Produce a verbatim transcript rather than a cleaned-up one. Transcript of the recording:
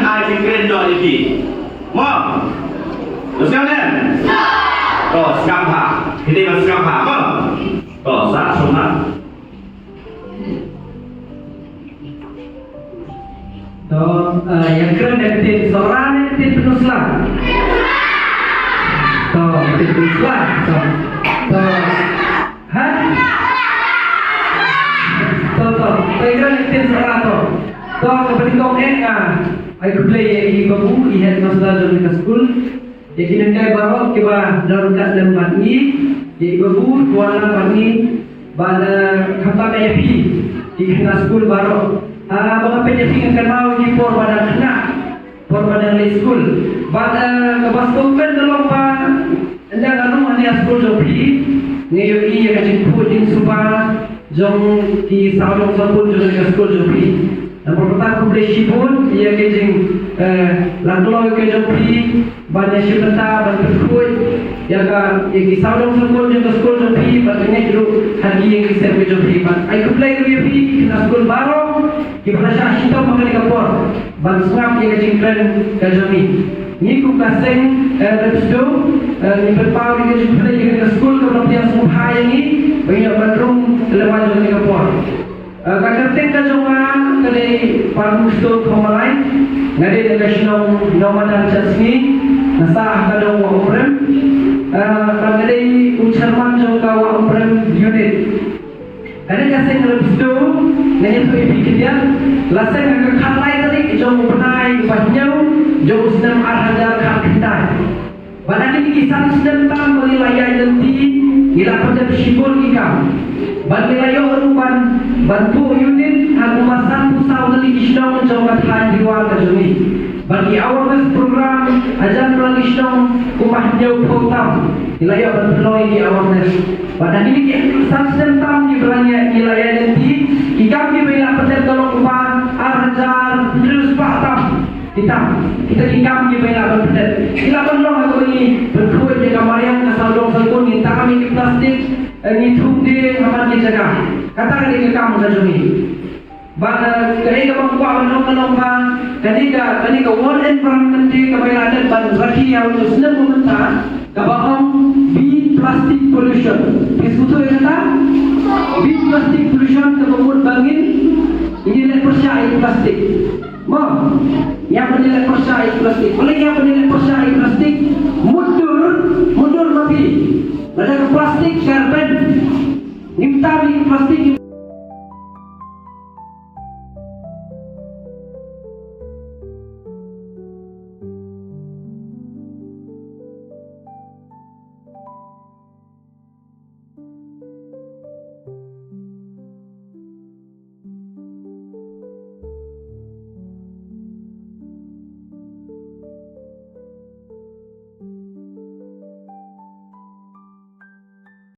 Ai jingkren jong ïa phi. Mo. Lo sngap ne? To sngap ha. Kita ba sngap ha. Mo. To sa sngap ha. To, eh, ïa kren da ktien Sohra ne ktien Pynursla? To, ktien Pynursla. To. To. Ha? To, to. To, ïa kren da ktien Sohra to. To, kaba nyngkong eh nga ai khublei ïa i babu, i headmaster jong ka skul. Ïa ki nonghikai baroh kiba don ryngkat lem bad ngi, ïa i babu, tuan lang bad ngi, bad, eh, khamtam ïa phi, ki khynnah skul baroh. Ah, ba nga peit ïa phi nga kynmaw ïa ki por ba dang khynnah, por ba dang leit skul. Bad, eh, kaba sngewkmen ka long ba, ynda nga rung hangne ha skul jong phi, nga ïohi ïa ka jingkhuid jingsuba jong ki sawdong sawkun jong ka skul jong phi. Namar kata khublei shibun ïa ka jing, eh, la kloi ka jong phi ban ïa shim bynta ban pynkhuid ïa ka, ïa ki sawdong sawkun jong ka skul jong phi, ban ngeit ruh ha ki ïing ki sem ka jong phi. Ban ai khublei ruh ïa phi ki khynnah skul baroh kiba la shah shitom ha kane ka por ban sngap ïa ka jingkren ka jong ngi. Ngi kum ka seng, eh, Riverside, eh, ngi pynpaw ïa ka jingkhublei ïa ka skul kaba la pdiang sngewbha ïa ngi ba ngi ïoh ban rung lem bad jong kane ka por. Eh, ka kyrteng ka jong nga ka dei Parmusto Khomalai. Nga dei na ka shnong Nongmadan Chatsngi, nga sah ha ka dong Wah Umrem. Eh, bad nga dei u chairman jong ka Wah Umrem unit. Kane ka seng Riverside, nga ïathuh ïa phi khyndiat, la seng ha ka khatlai tarik jong u bnai ba hynñiew jong u snem ar hajar khatkhyndai. Bad ha kine ki san snem tam ba ngi la ïaid lynti, ngi la pyndep shibun ki kam. Bad ngi la ïoh ruh ban, ban buh unit ha kumba sanphew saw tylli ki shnong jong ka thaiñ Riwar ka jong ngi. Bad ki awareness program hajan ruh ki shnong kumba hynñiewphew tam ngi la ïoh ban pynlong ïa ki awareness. Bad ha kine ki san snem tam kiba la ngi, ngi la ïaid lynti, ki kam kiba ngi la pyndep ka long kumba ar hajar hynriew spah tam. Kita, kita ki kam kiba ngi lah ban pyndep. Ngi lah ban long ha kaba ngi pynkhuid ïa ka mariang ka sawdong sawkun, ngi tam ïa ki plastik, eh, ngi thung dieng ha man ki jaka. Kata ka dei ka kam ka jong ngi. Bad, eh, ka dei kaba nga kwah ban ong ka long ba kane ka, kane ka World Environment Day kaba ngi la dep ban rakhe ha u snem ba mynta, kaba ong Beat Plastic Pollution. Phi sngewthuh ïa kata? Beat Plastic Pollution kaba mut ba ngin, ngin ïaleh pyrshah ïa plastik. Mo, ïa ban ïaleh pyrshah ïa plastik. Balei ïa ban ïaleh pyrshah ïa plastik? Mutdur, mutdur ma phi. Lada ka plastik ka rben, ngim tam ïa ka plastik.